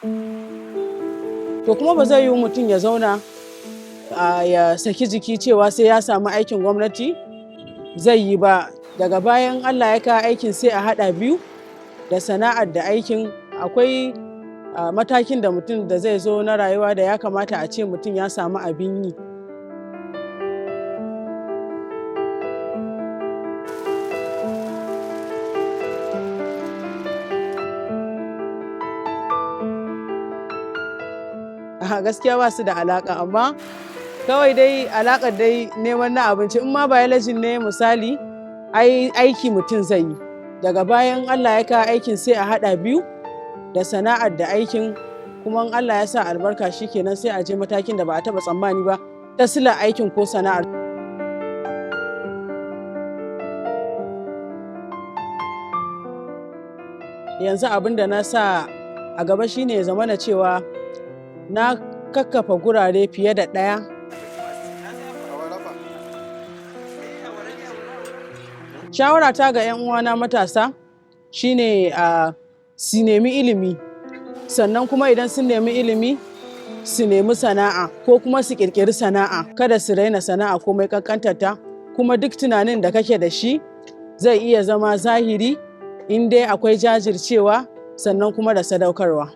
To kuma ba zai yiwu mutum ya zauna ya saki jiki cewa sai ya samu aikin gwamnati zai yi ba. Daga bayan Allah ya kawo aikin, sai a haɗa biyu, da sana'ar da aikin. Akwai matakin da mutum da zai zo na rayuwa da ya kamata a ce mutum ya samu abin yi. A gaskiya ba su da alaƙa, amma kawai dai alaƙar dai neman na abinci. In ma biology ne misali, ai aiki mutum zai yi. Daga bayan Allah ya kawo aikin, sai a haɗa biyu, da sana'ar da aikin. Kuma in Allah ya sa albarka, shikenan, sai a je matakin da ba a taɓa tsammani ba ta silar aikin ko sana'ar. Yanzu abin da na sa a gaba shine ya zamana cewa na kakkafa gurare fiye da ɗaya. Shawara ta ga 'yan uwana matasa shine a su nemi ilimi, sannan kuma idan sun nemi ilimi, su nemi sana'a ko kuma su ƙirƙiri sana'a. Kada su raina sana'a komai ƙanƙantarta. Kuma duk tunanin da kake da shi zai iya zama zahiri in dai akwai jajircewa, sannan kuma da sadaukarwa.